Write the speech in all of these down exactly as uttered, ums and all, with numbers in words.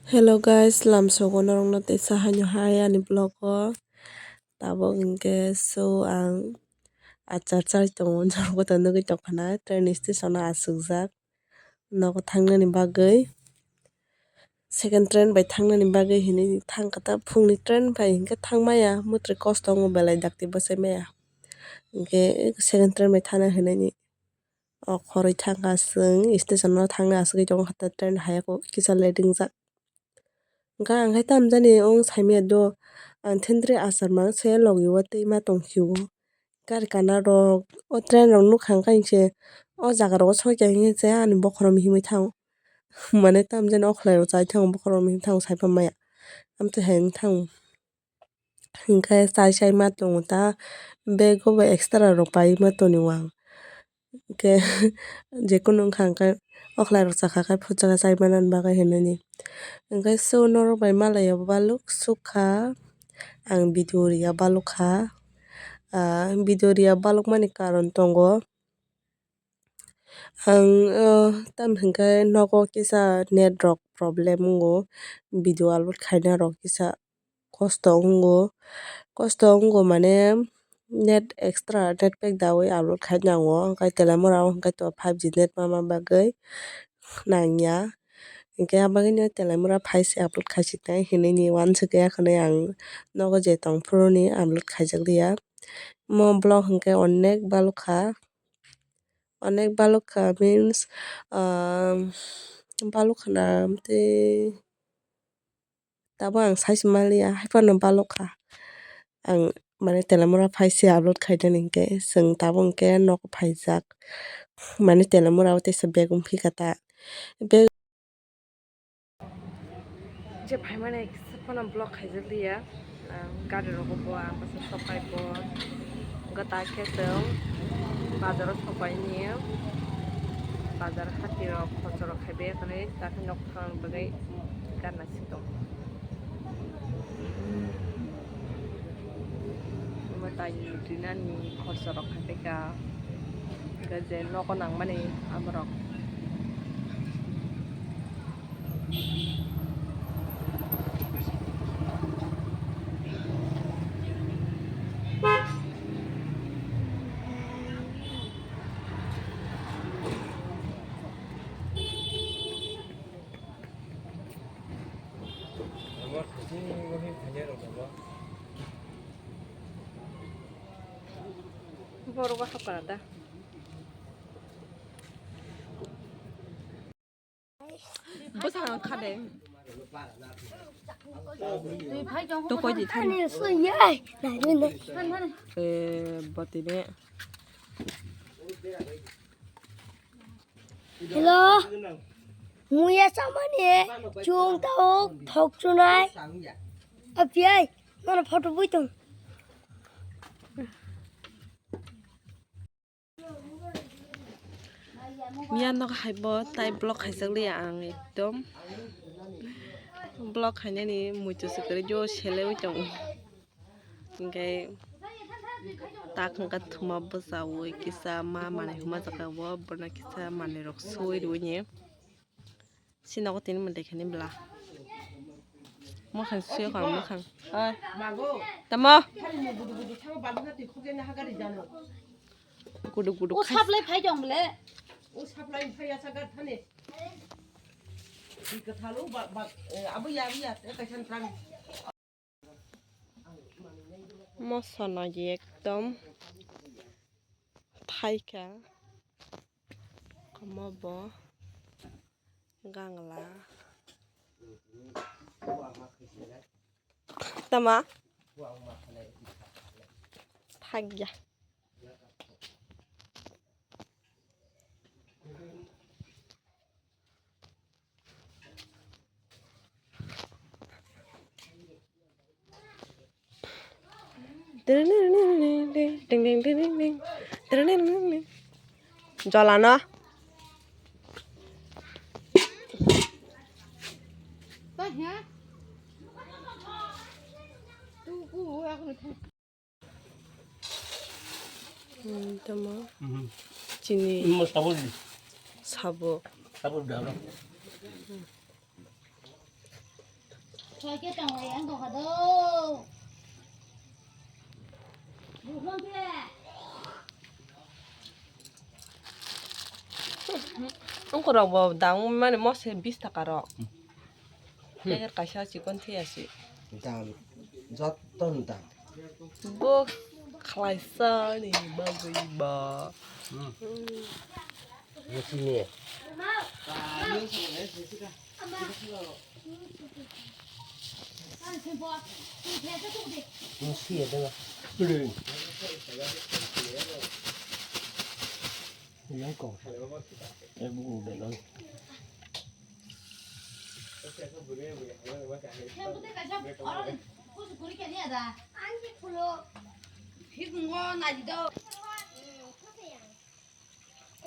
Hello guys, lamsogo norokno teisa haino hai ani vlog o. Tabuk hinkhe so ang achar chai tongo, norokbo ta nugwi tongkha na, train station o achukjak nogo thangnani bagwi. Second train bai thangnani bagwi hinwi thangkha ta, phungni train bai hinkhe thangmaya, mwtwrwi kosto wngo belai dakti bwsai maya. Hinkhe second train bai thangna hinwi. O khoroi thangkha chwng station o thangna aswk tongo, hatta train hai kisa late wngjak. Hwnkhe ang hai tamjani wng saimaya do, ang thentwrwi achar mang se logi o twi ma tongphio. Gari kana rok o train rok nukha hwnkhe se o jaga rogo sokya hwnkhe se ani bokhorok mihimwi thango. Mane tamjani o khwlai rok chai thango, bokhorok mihimwi thango, sai phaimaya amtwi hai wng thango. Hinkhe chai chai ma tongo ta, bag o bo extra rok pai ma toni o ang. Hinkhe jekunu wngkha hinkhe o khwlai rok chakha khe phutsa khe chai manani bagwi hinwi. Hinkhe so norok bai malai o baluk sukha, ang video riya balukha. Ah, video riya balukmani karon tongo. Ang, o, tamo hinkhe nogo kisa net rok problem wngo, video upload khaina rok kisa kosto wngo, kosto wngo mane net extra net pack dawi upload khai nango, hwnkhe Teliamura o hwnkhe to five G net ma ma bagwi nangya, hinkhe abagwino Teliamura phai se upload khai si nai hinwi ni uansukya hwnwi ang nogo je tongphuru ni upload khaijak liya. Mo vlog hinkhe onek balukha. Onek balukha means, ah, balukha na tei tabuk ang sai se manliya, haiphano balukha. Ang mane Teliamura phai se upload khainani hinkhe, chwng tabuk hinkhe nogo phaijak. Mane Teliamura o teisa bag wng phika ta. Bag Je phaimani kisa phano vlog khaijak liya, ah, gari rogo bo ang bwsa sopai bo gata khe chwng bazaro sopai ni bazar hati rok khorcha rok khaibai khwnwi takhe nok thang bagwi gana si tong. Mwtai rinani khorcha rok khaibai kha, hwnkhe je nogo nangmani aborok. Borok bo hapra da. Bwskango kha de. To koi di thani. Eh, botini. Hello. Muya samani chung tau thok chunai. Apiai, mana photo bui tong. Miya nok hai bo tai vlog khaijak liya ang ekdom. Vlog khainani muitu se kwrwi jo sele oi tongo. Hinkhe tak hwnkha thuma bwchaui kisa ma manwi huma jaka o bono kisa manwi rok sui rwini. Si nogo tini mwtai khaini bwla. Mwkhang suyo kha mwkhang. Oi. Tamo. Gudu gudu khai. O supply phai tong le. O supply phai ya sagar thani. Di kathalo ba ba abu ya abu ya te kaisan tang. Moso nagi ekdom thaikha. Omo bo gangla. Tama? Thakya. Jolano. Hmm, tamo. Mhm. Chini. Mo sabun. Sabo. Sabun dah. Hmm. Ungkorok bo dang mani mose bis taka rok. Hmm. Packet kaisa chikon thwi asi. Dam, joto ni dam. Bo khlaisa ni bagwi ba. Hmm. Hmm. Bo sini. Bo sini de ba. Yang kau. Eh, bu de lo.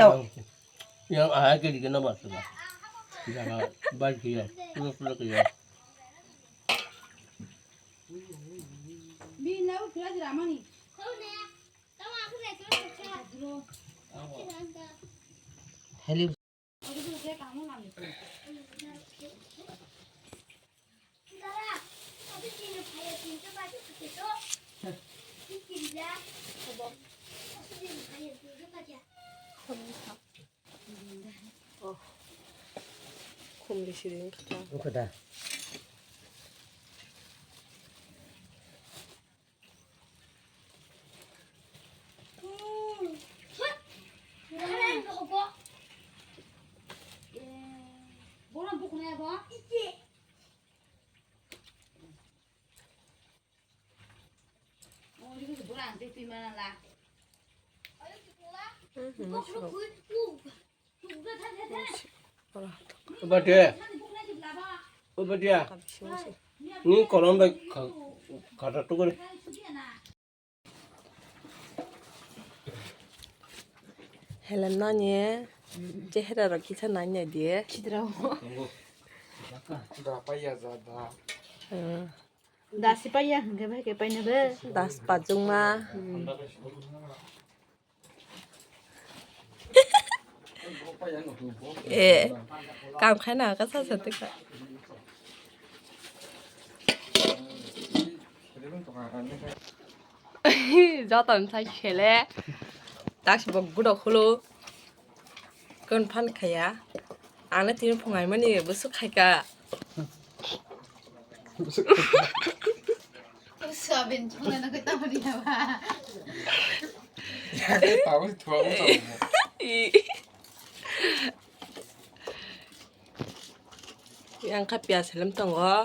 Tau. Yang ahai ke dikena masuk. Jaga bar kiya, pura pura kiya. Hello. Oh. Khum bisi ring kha. Wngkha da. Obadia. Obadia. Ni kolom bai kha-, khata tukuri. Helen nani chehra rok kisa nai nai di. Chidra. Da paya ja da. Hmm. Da si paya hingke bai ke paina be. Das pajungma. Hmm. Eh, kam khai na ka sa sa tika. Joto ni sai sele. Tak si bok gudo khulu. Kon phan khaya. Ang le tini phungai mani bwswk khai ka. Soyabin chungna nang kita beri apa? Yang kha piyaj helem tongo.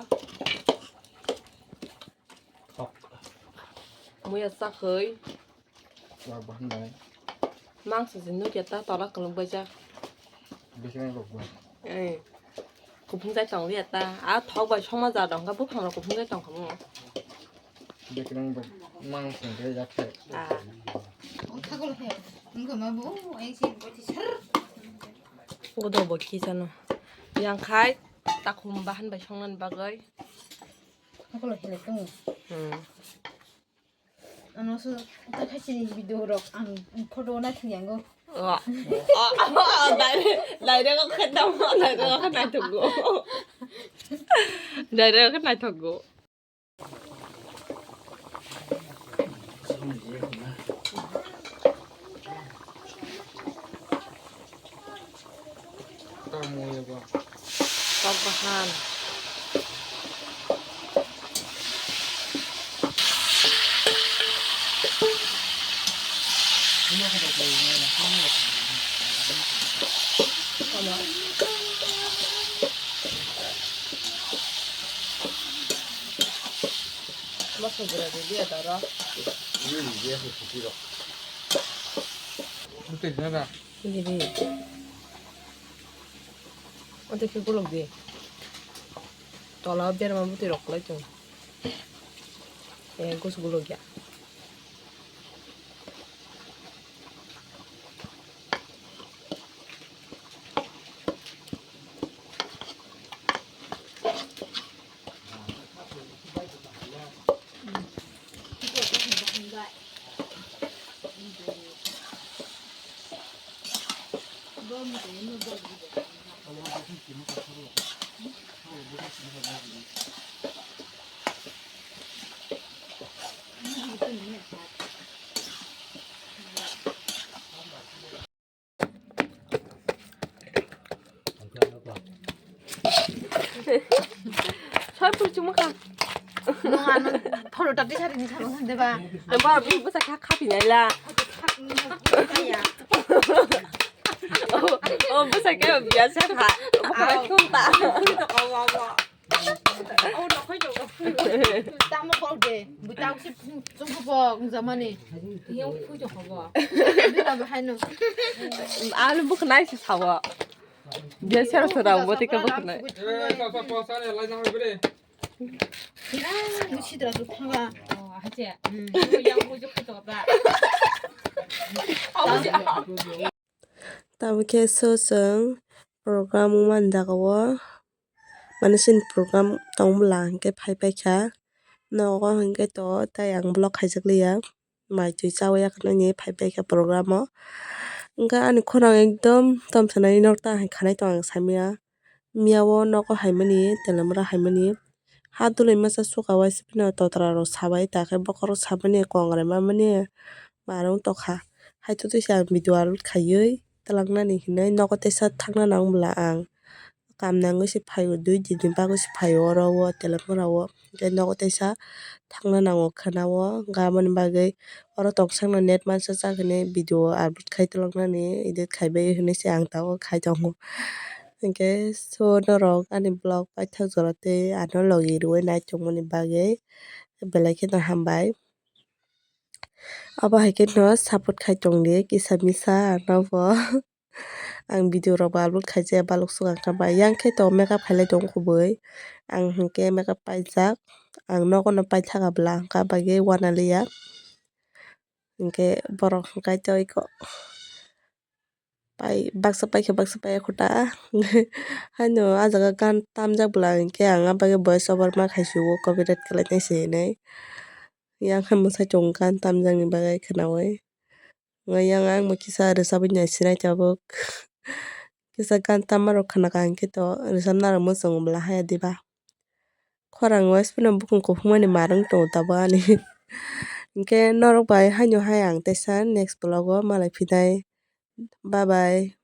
Muya chakhwi. Mangso se nukya ta tola kwlwng baijak. Bisingo rok bo. Eh. Kuphung jai tong liya ta. A thok bai songma ja dong kha buphang rok kuphung jai tong kha mo. Bisingo bo mangso se yakhai. Ah. O thagol he. Wngkha ma bo, o, ang se bo ti sar. Godo bo ki jano. Yang khai takhum bahan bai songnani bagwi. Thagol he le tongo. Hmm. Ano so, ta khaisini video rok ang photo naithok yango. Oh. Oh, oh, oh, direct, direct o khe tamo, direct o khe naithokgo. Direct o khe naithokgo. Kok bahan. Masa gura de dia dara. Ini dia. Ini dia. Ote khe gulok di. Tola o berma bwtwi rok kwlai tongo. Eh, gus gulok ya. Soi pui chuma kha. Nung ano photo tati sari ni sama khande ba. Ba bi busa kha kha pinai la. Oh, oh, busa ke biasa kha. Buka khum ta. Tamo kok de, bui tamo si chungkhu bo wngjakmani. Yang phui tong kha bo. Bui tamo haino. Ano bukhnai se sawo. Dia sero sero bo tike bukhnai. Bui tamo. Eh, sa, sa, po, sa, le, lai, jang, bre. Bui sidra su thanga. Oh, hache. Hmm. Yang phui tong kha ba. Tamo khe so chwng program wngmani jagao, mane chini program tong bwla hinkhe phai paikha nogo, hinkhe to tei ang vlog khaijak liya, mai twi chaui ya khwnani phai paikha program o. Hinkhe ani khorang ekdom tom sanai nok ta hai khanai tong ang samya. Miyao nogo haimani, telemra haimani. Ha dului masa suka waisa phano totra rok sabai, ta khe bokhorok sabani kongrai mamani marung tokha. Haitotwi se ang video upload khaiwi twlangnani hinwi nogo teisa thangna nang bwla ang. Kam nangwi se phaio, dui din ni bagwi se phaio oro o telemra o. Tei nogo teisa thangna nango khwna o, hwnkhe aboni bagwi oro tong sakno net mansa chak hinwi video upload khai twlangnani, edit khaibai hinwi se ang tabuk khai tongo. Hinkhe so norok ani vlog paithak jora tei ano logi rwui nai tongmani bagwi belai kheno hambai. Abo hai kheno support khai tongdi kisa misa ano bo. Ang video rok bo upload khaijaya balok swkang kha ba. Yang khe to makeup khailai tongo kubui. Ang hinkhe makeup paijak. Ang nogo no paithaka bwla hwnkha bagwi uanaliya. Hinkhe borok hwnkhe tei ko pai baksa paikha baksa paiya khuta. Haino ah jaga gan tamjak bwla hinkhe ang ah bagwi voice over ma khaisio copyright khlainai se hinwi. Yang khe mwsai tongo gan tamjakni bagwi khwnaui. Yang ang bo kisa rwchabwi naisinai tabuk. Kisa gan tammarok khwnakha hinkhe to rwchabnarok muchungo bwla haya diba. Khorang waisaphano bukung kuphungmani marwng tongo tabuk ani. Hinkhe norok bai haino hai ang teisa next vlog o malai phinai. Bye bye.